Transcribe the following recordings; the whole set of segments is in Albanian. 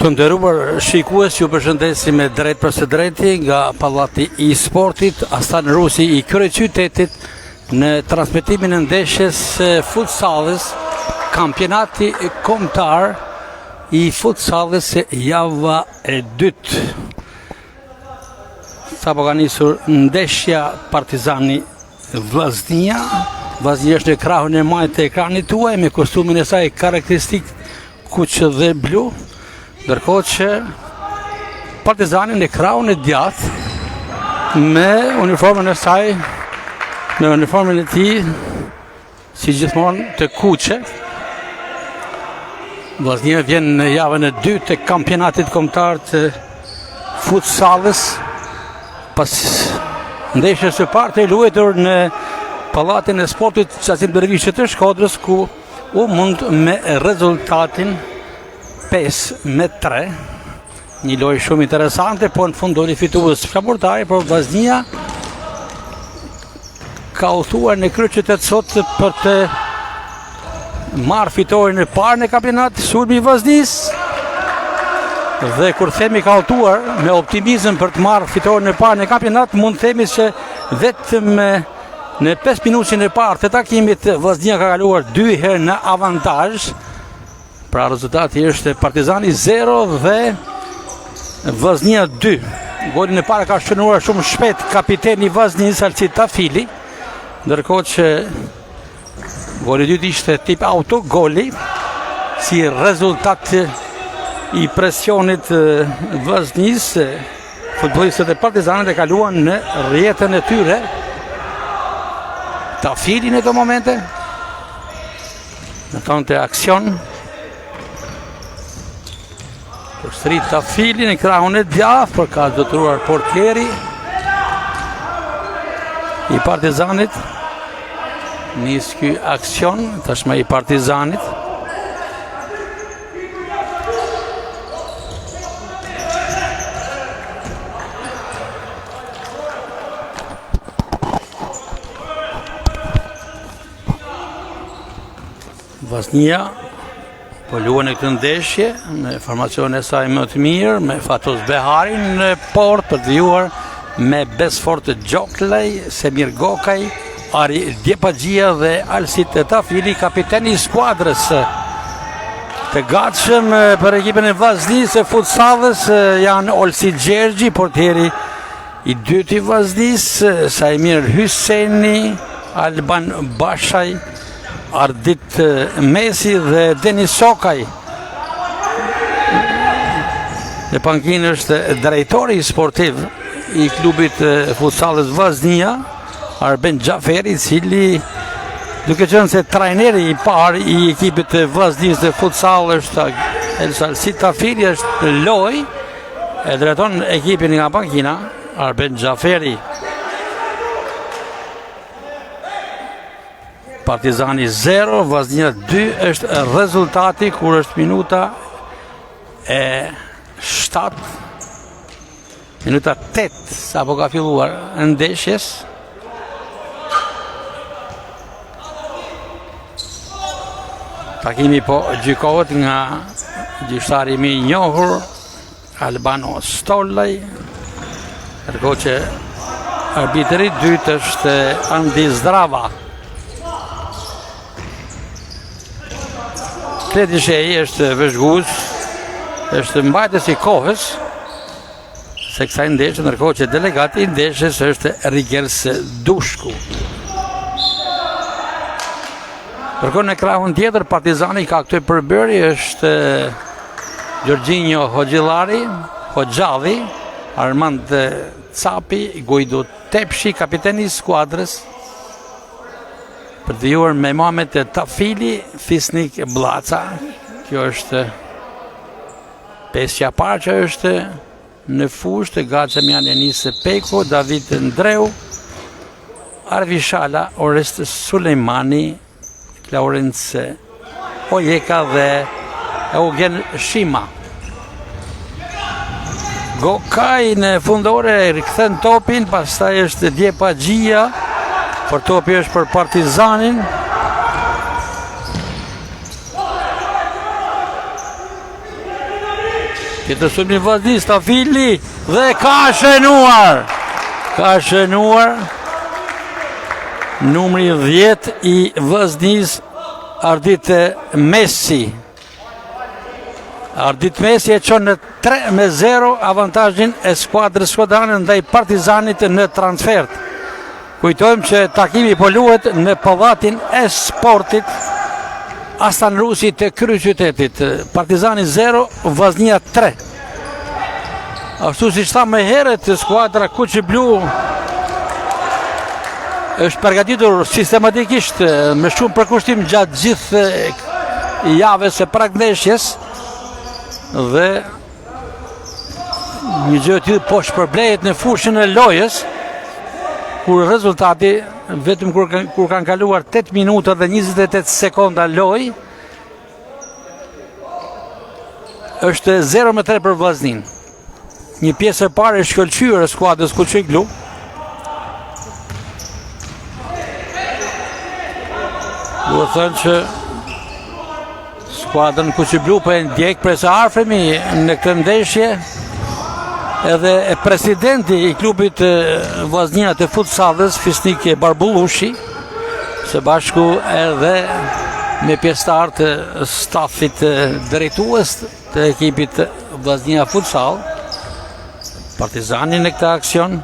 Të nderuar shikues, ju përshëndesim me drejtpërsëdrejti nga Pallati i Sportit, Aslan Rusi i kryeqytetit në transmetimin e ndeshjes së futsallit, kampionati kombëtar i futsallit java e dytë. Sapo ka nisur ndeshja Partizani Vllaznia. Vllaznia është në krahun e majtë të ekranit tuaj me kostumin e saj karakteristik kuq dhe blu, ndërkohë që Partizani në krahun e djathtë me uniformën e saj, me uniformën e tij si gjithmonë të kuqe. Vllaznia vjen në javën e dytë të kampionatit kombëtar të futsallit pas ndeshjes së parë të luajtur në Pallatin e Sportit Qazim Dervishi të Shkodrës ku u mund me rezultatin 5 me 3. Një lojë shumë interesante, por në fund doli fitues Flamurtari, por Vllaznia ka udhëtuar në kryeqytet sot për të marrë fitoren e parë në kampionat, sulmi i Vllaznisë. Dhe kur themi ka udhëtuar me optimizëm për të marrë fitoren e parë në kampionat, mund të themi se vetëm në 5 minutin e parë të takimit Vllaznia ka kaluar dy herë në avantazh. Pra rezultati është Partizani 0 dhe Vllaznia 2. Golin e parë ka shënuar shumë shpejt kapiteni i Vllaznisë Alcid Tafili, ndërkohë që goli i dytë ishte tip autogoli si rezultat i presionit Vllaznisë futbollistët e Partizanit e kaluan në rrjetën e tyre. Tafili në këto momente Ndërtonte aksion. Përsëri Tafili në krahun e djathtë, por ka zotëruar portieri i Partizanit. Nis ky aksion, tashmë i Partizanit. Vllaznia po luan në këtë ndeshje me formacionin e saj më të mirë, me Fatos Beharin në portë për të vijuar me Besfort Gjoklaj, Semir Gokaj, Ari Djepaxhia dhe Alsit Tafili, kapiteni i skuadrës. Të gatshëm për ekipin e Vllaznisë së futsallit janë Olsi Gjergji, portieri I dyti i Vllaznisë, Saimir Hyseni, Alban Bashaj, Ardit Mesi dhe Denis Sokaj. Në pankinë është drejtori sportiv i klubit futsallit Vllaznia, Arben Xhaferi, i cili duke qenë se trajneri i parë i ekipit të Vllaznisë në futsall është Alsid Tafili është në lojë E drejton ekipin nga pankina Arben Xhaferi. Partizani 0, Vllaznia 2 është rezultati kur është minuta e 7 minuta 8 sapo ka filluar ndeshjes. Takimi po gjykohet nga gjyqtari i mirënjohur Albano Stolaj. Ndërkohë që arbitri i dytë është Andi Zdrava. Kledi Shehi është vëzhgues, është mbajtës i kohës së kësaj ndeshje, ndërkohë që delegat i ndeshjes është Rigels Dushku. Ndërkohë në krahun tjetër, Partizani ka këtë përbërje është Jorginho Hoxhillari, Hoxhalli, Armand Capi, Guido Tepshi, kapiteni i skuadrës, për të vijuar me Mamet Tafili, Fisnik Bllaca. Kjo është Pesja e parë që është në fushë të gatshëm janë Enis Peko, David Ndreu, Arvi Shala, Orest Sulejmani, Laurenc Ojeka dhe Eugen Shima. Gokaj në fundore rikthen topin, pastaj është Djepaxhia, por topi është për Partizanin. Tjetër sulm i Vllaznisë, Tafili dhe ka shënuar. Ka shënuar numri 10 i Vllaznisë Ardit Mesi. Ardit Mesi e çon në 3 me 0 avantazhin e skuadrës shkodrane ndaj Partizanit në transfertë. Kujtojmë që takimi po luhet në pallatin e sportit Astan Rusi të kryeqytetit. Partizani 0, Vllaznia 3. Ashtu siç thamë më herët, skuadra kuqeblu është përgatitur sistematikisht me shumë përkushtim gjatë gjithë javës së pragndeshjes dhe një gjë e tillë po shpërblehet në fushën e lojës kur rezultati vetëm kur, kur kanë kaluar 8 minuta dhe 28 sekonda lojë është 0 me 3 për Vllazninë. Një pjesë e parë e shkëlqyer e skuadrës kuqeblu. Duhet thënë që skuadrën kuqeblu po e ndjek prej së afërmi në këtë ndeshje edhe presidenti i klubit Vllaznia të futsallit, Fisnik Barbullushi, së bashku edhe me pjesëtarë të stafit drejtues të ekipit Vllaznia Futsall, Partizani në këtë aksion.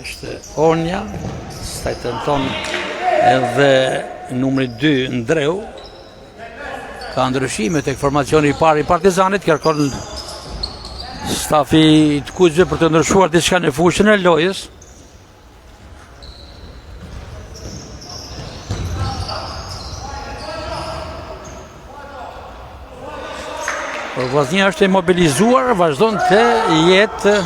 Është Onja, pastaj tenton edhe numri 2 Ndreu, Ka ndryshime tek formacioni i parë i Partizanit, kërkon stafi i të kuqve për të ndryshuar diçka në fushën e lojës. Por Vllaznia është e mobilizuar, vazhdon të jetë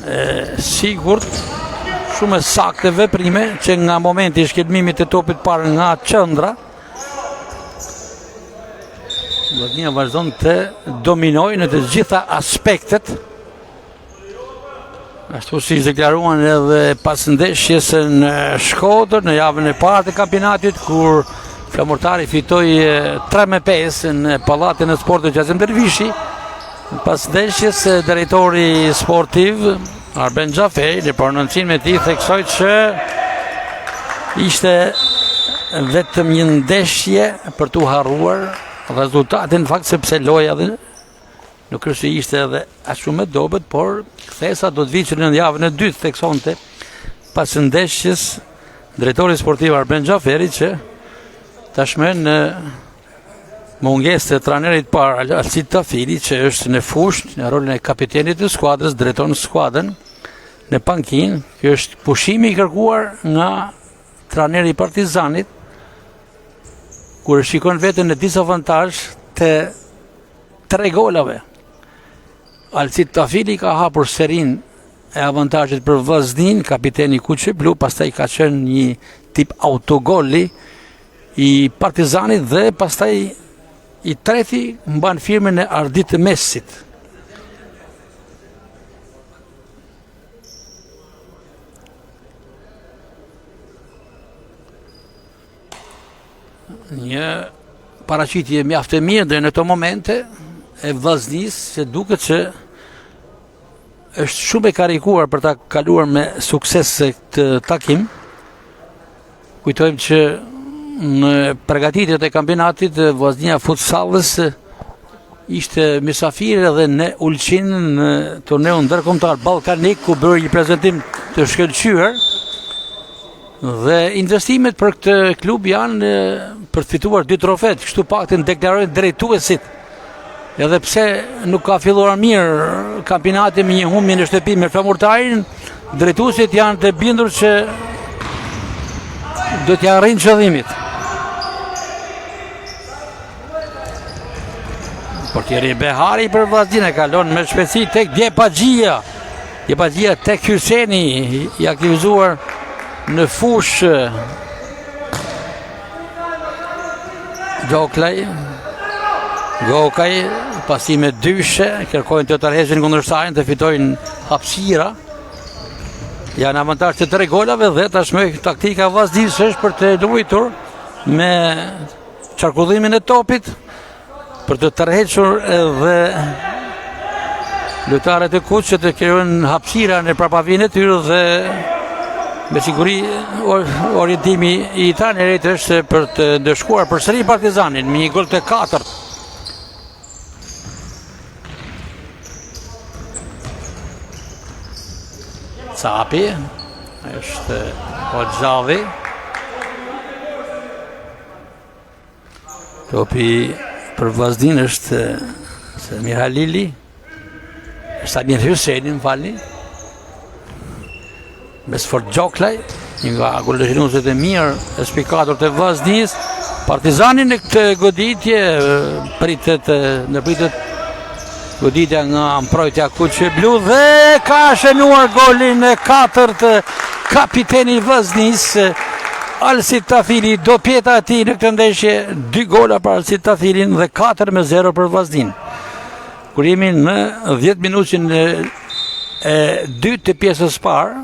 e sigurt, shumë e saktë veprime që nga momenti i shkelmimit të topit parë nga qendra. Vllaznia vazhdon të dominojë në të gjitha aspektet. Ashtu siç deklaruan edhe pas ndeshjes në Shkodër në javën e parë të kampionatit kur Flamurtari fitoi 3 me 5 në pallatin e sportit Qazim Dervishi. Pas ndeshjes, drejtori sportiv Arben Xhaferi në prononcimin e tij theksoi që ishte vetëm një ndeshje për t'u harruar rezultatin në fakt sepse loja dhe nuk është se ishte edhe aq shumë e dobët, por kthesa do të vijë që në javën e dytë theksonte pas ndeshjes drejtori sportiv Arben Xhaferi që tashmë në mungesë të trajnerit të parë Alcid Tafili që është në fushë në rolin e kapitenit të skuadrës, drejton skuadrën në pankinë. Ky është pushimi i kërkuar nga trajneri i Partizanit kur e shikon veten në disavantazh të tre golave. Alcid Tafili ka hapur serinë e avantazhit për Vllazninë, kapiteni kuqeblu, pastaj ka qenë një tip autogoli i Partizanit dhe pastaj i treti mban firmën e Ardit Mesit. Një paraqitje mjaft e mirë dhe në këto momente e Vllaznisë se duket që është shumë e karikuar për ta kaluar me sukses këtë takim. Kujtojmë që në përgatitjet e kampionatit Vllaznia Futsallit ishte mysafir edhe në Ulqin në turneun ndërkombëtar Ballkanik ku bëri një prezantim të shkëlqyer. Dhe investimet për këtë klub janë për të fituar dy trofetë, kështu paktën deklarojnë drejtuesit. Edhe pse nuk ka filluar mirë kampionati me një humbje në shtëpi me Flamurtarin, drejtuesit janë të bindur që do t'ia arrijnë qëllimit. Portieri Behari për Vllazninë e kalon me shpejtësi tek Djepaxhia. Djepaxhia tek Hyseni i aktivizuar në fushë. Gjoklaj Gokaj pasime dyshe kërkojnë të tërheqin kundërshtarin të fitojnë hapësira. Janë avantazh të tre golave dhe tashmë taktika e Vllaznisë është për të luajtur me qarkullimin e topit për të tërhequr edhe lojtarët e kuq që të krijojnë hapësira në prapavijën e tyre dhe me siguri orientimi i trajnerit është për të ndëshkuar përsëri Partizanin me një gol të katërt. Capi është Hoxhalli. Topi për Vllazninë është Samir Halili. Samir Hyseni, më falni. Besfort Gjoklaj, një nga golashënuesit e mirë e spikatur të Vllaznisë. Partizani në këtë goditje pritet ndërpritet goditja nga mbrojtja kuqeblu dhe ka shënuar golin e katërt kapiteni i Vllaznisë Alsit Tafili, dopieta e tij në këtë ndeshje, dy gola për Alsit Tafilin dhe 4 me 0 për Vllazninë. Kur jemi në 10 minutin e, e dytë të pjesës parë,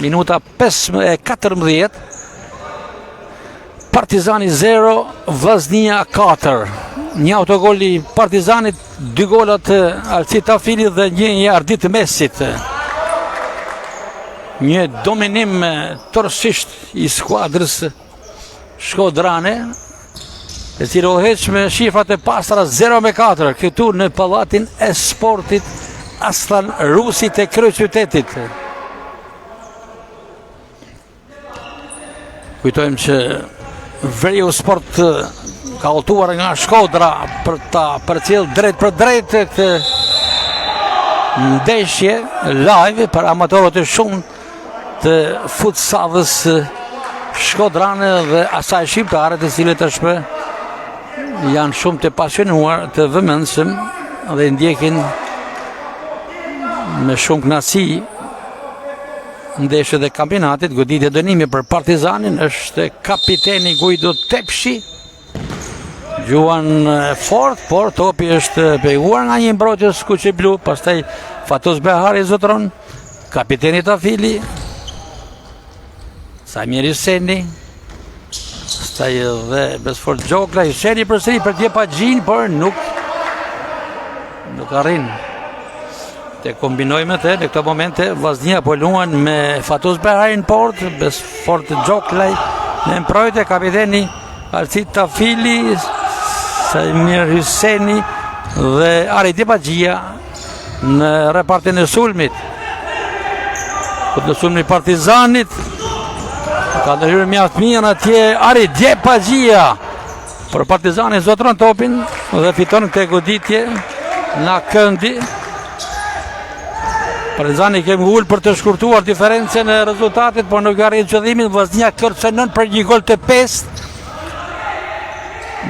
minuta 5 e 14, Partizani 0, Vllaznia 4. Një autogol i Partizanit, dy gola të Alsit Tafilit dhe një i Ardit Mesit. Një dominim tërësisht i skuadrës shkodrane, e cila udhëheq me shifrat e pastra 0 me 4, këtu në pallatin e sportit Asllan Rusi të kryeqytetit. Kujtojmë që Veriu Sport ka udhëtuar nga Shkodra për ta përcjellë drejtpërdrejt këtë ndeshje live për amatorët e shumtë të futsallit shkodrane dhe asaj shqiptare të cilët tashmë janë shumë të pasionuar, të vëmendshëm dhe ndjekin me shumë kënaqësi ndeshjet e kampionatit, goditje dënimi për Partizanin është kapiteni Guido Tepshi. Gjuan fort, por topi është penguar nga një mbrojtës kuqeblu, pastaj Fatos Behari zotëron, kapiteni Tafili, Samir Hyseni, pastaj edhe Besfort Gjoklaj, Hyseni përsëri për Djepaxhinë, por nuk nuk arrin të kombinojë me të në këto momente Vllaznia po luan me Fatos Beharin në portë, Besfort Gjoklaj në mbrojtje, kapiteni Alsit Tafili, Samir Hyseni dhe Ari Djepaxhia në repartin e sulmit. Në sulmin e Partizanit ka ndërhyrë mjaft mirë atje Ari Djepaxhia. Por Partizani zotëron topin dhe fiton këtë goditje nga këndi. Partizani këmbëngul për të shkurtuar diferencën e rezultatit, por nuk arrin qëllimin. Vllaznia kërcënon për një gol të pestë.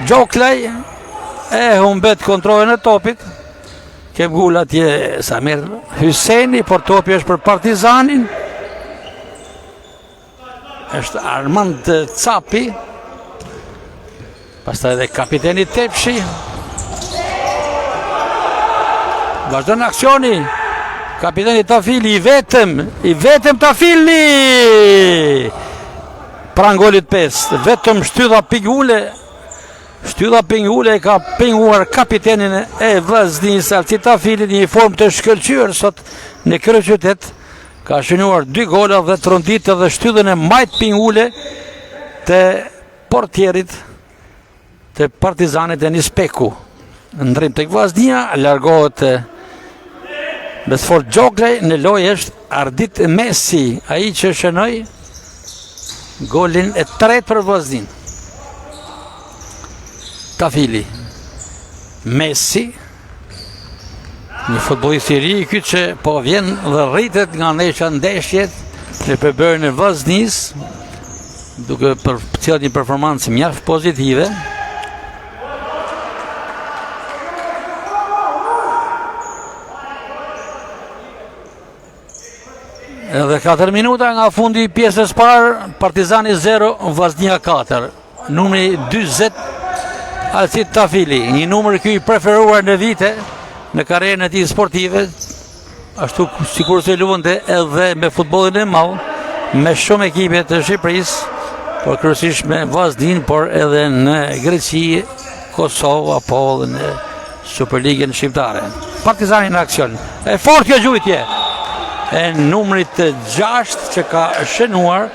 Gjoklaj e humbet kontrollin e topit. Këmbëngul atje Samir Hyseni, por topi është për Partizanin. Është Armand Capi. Pastaj edhe kapiteni Tepshi. Vazhdon aksioni. Kapiteni Tafili i vetëm, i vetëm Tafili. Pranë golit 5, vetëm shtylla pingule. Shtylla pingule e ka penguar kapitenin e Vllaznisë Alsit Tafili në një formë të shkëlqyer sot në kryeqytet. Ka shënuar dy gola dhe trondit edhe shtyllën e majtë pingule të portierit të Partizanit Enis Peku. Ndërrim tek Vllaznia, largohet Besfort Gjoklaj, në lojë është Ardit Mesi, ai që shënoi golin e tretë për Vllazninë. Tafili. Mesi, Një futbollist i ri ky që po vjen dhe rritet nga ndeshja në ndeshje në përbërjen e Vllaznisë, duke përcjellë një performancë mjaft pozitive. Edhe 4 minuta nga fundi i pjesës parë, Partizani 0, Vllaznia 4. Numri 40, Alsit Tafili, një numër ky i preferuar në vite në karrierën e tij sportive. ashtu sikurse luante edhe me futbollin e madh, me shumë ekipe të Shqipërisë, por kryesisht me Vllazninë, por edhe në Greqi, Kosovë apo edhe në Superligën shqiptare. Partizani në aksion. E fortë kjo gjujtje e numrit të 6 që ka shënuar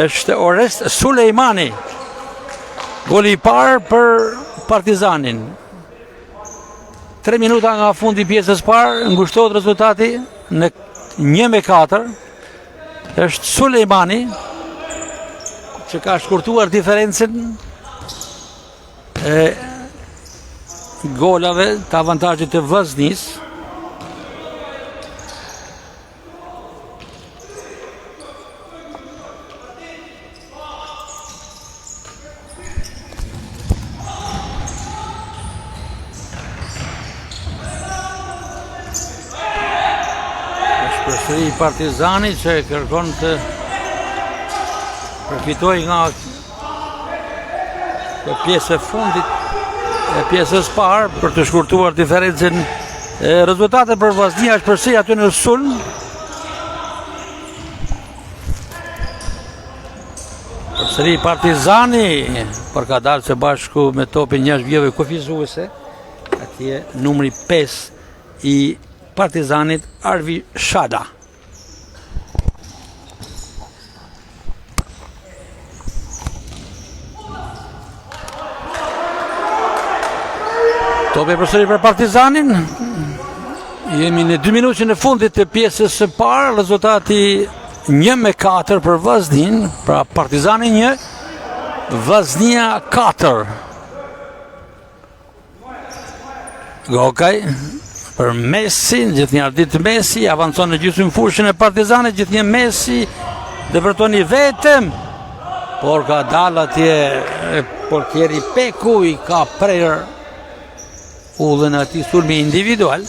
është Orest Sulejmani. Goli i parë për Partizanin. 3 minuta nga fundi i pjesës parë, ngushtohet rezultati në 1 me 4. Është Sulejmani që ka shkurtuar diferencën e golave të avantazhit të Vllaznisë. Është përsëri Partizani që kërkon të përfitojë nga kjo pjesë e fundit e pjesës parë për të shkurtuar diferencën e rezultatit për Vllaznia është përsëri aty në sulm. Përsëri Partizani, por ka dalë së bashku me topin jashtë vijave kufizuese. Atje numri 5 i Partizanit Arvi Shada. Topi përsëri për Partizanin. Jemi në 2 minutë në fundit të pjesës së parë, rezultati 1 me 4 për Vllazninë, pra Partizani 1, Vllaznia 4. Gokaj për Messi, gjithnjë Ardit Messi, avancon në gjysmë fushën e Partizanit, gjithnjë Messi, depërton i vetëm, por ka dalë atje portieri Peku i ka prerë udhën atij sulmi individual.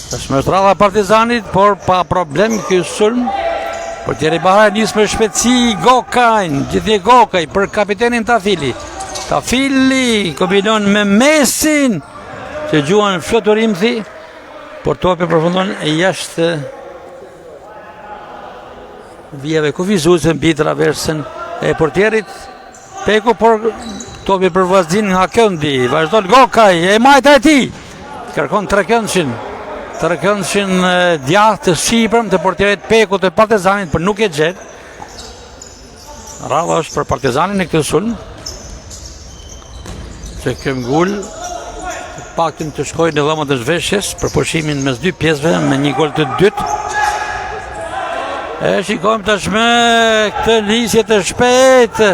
Tashmë është radha e Partizanit, por pa problem ky sulm. Portieri Bahaj nis me shpejtësi Gokajn, gjithnjë Gokaj për kapitenin Tafili. Tafili kombinon me Messin që gjuan fluturimthi, por topi përfundon jashtë vijave kufizuese mbi traversën e portierit. Peku por topi për Vllazninë nga këndi, vazhdon Gokaj, e majta e tij, kërkon trekëndëshin, trekëndëshin djathtë të sipërm të portierit Peku të Partizanit, por nuk e gjen. Radha është për Partizanin në këtë sulm, që këmbëngul, të paktën të shkojë në dhomat e zhveshjes për pushimin mes dy pjesëve me një gol të dytë. E shikojmë tashmë këtë nisje të shpejtë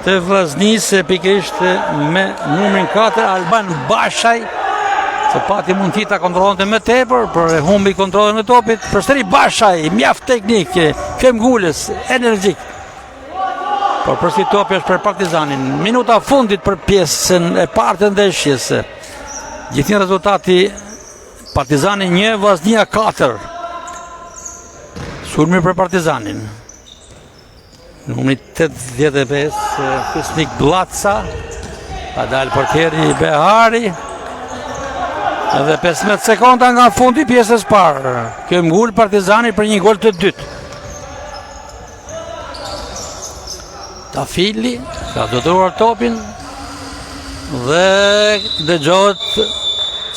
të Vllaznisë pikërisht me numrin 4 Alban Bashaj që pati mundësi ta kontrollonte më tepër, por e humbi kontrollin e topit. Përsëri Bashaj, mjaft teknik, këmbëngulës, energjik. Por përsëri topi është për Partizanin. Minuta fundit për pjesën e parë të ndeshjes. Gjithnjë rezultati Partizani 1, Vllaznia 4. Sulmi për Partizanin. Numri 85, Fisnik Bllaca. Ka dalë portieri Behari. Edhe 15 sekonda nga fundi i pjesës parë. Këmbëngul Partizani për një gol të dytë. Tafili ka zotëruar topin dhe dëgjohet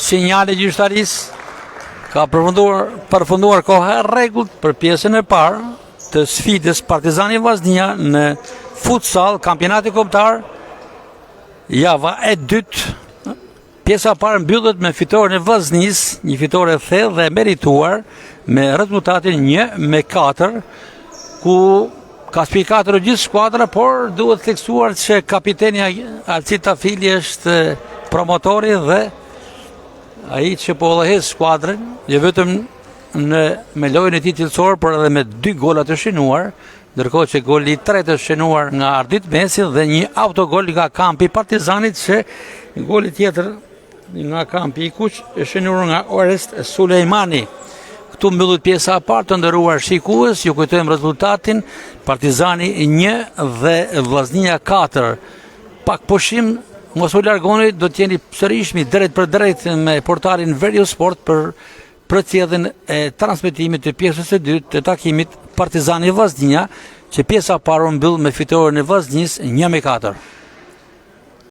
sinjali i gjyqtarisë. Ka përfunduar përfunduar koha e rregullt për pjesën e parë të sfidës Partizani Vllaznia në futsall kampionati kombëtar java e dytë Pjesa e parë mbyllet me fitoren e Vllaznisë, një fitore e thellë dhe e merituar me rezultatin 1 me 4, ku ka spikatur gjithë skuadra, por duhet theksuar që kapiteni Alcid Tafili është promotori dhe ai që po udhëheq skuadrën, jo vetëm në me lojën e tij cilësore, por edhe me dy gola të shënuar, Ndërkohë që goli i tretë është shënuar nga Ardit Mesi dhe një autogol nga kampi i Partizanit që goli tjetër nga kampi i kuq është shënuar nga Orest Sulejmani. Këtu mbyllet pjesa e parë të nderuar shikues, ju kujtojmë rezultatin Partizani 1 dhe Vllaznia 4. Pak pushim, mos u largoni, do të jeni sërish drejtpërdrejt me portalin Veriu Sport për. përcjelljen e transmetimit të pjesës së dytë të takimit Partizani Vllaznia, që pjesa e parë u mbyll me fitoren e Vllaznisë 1-4.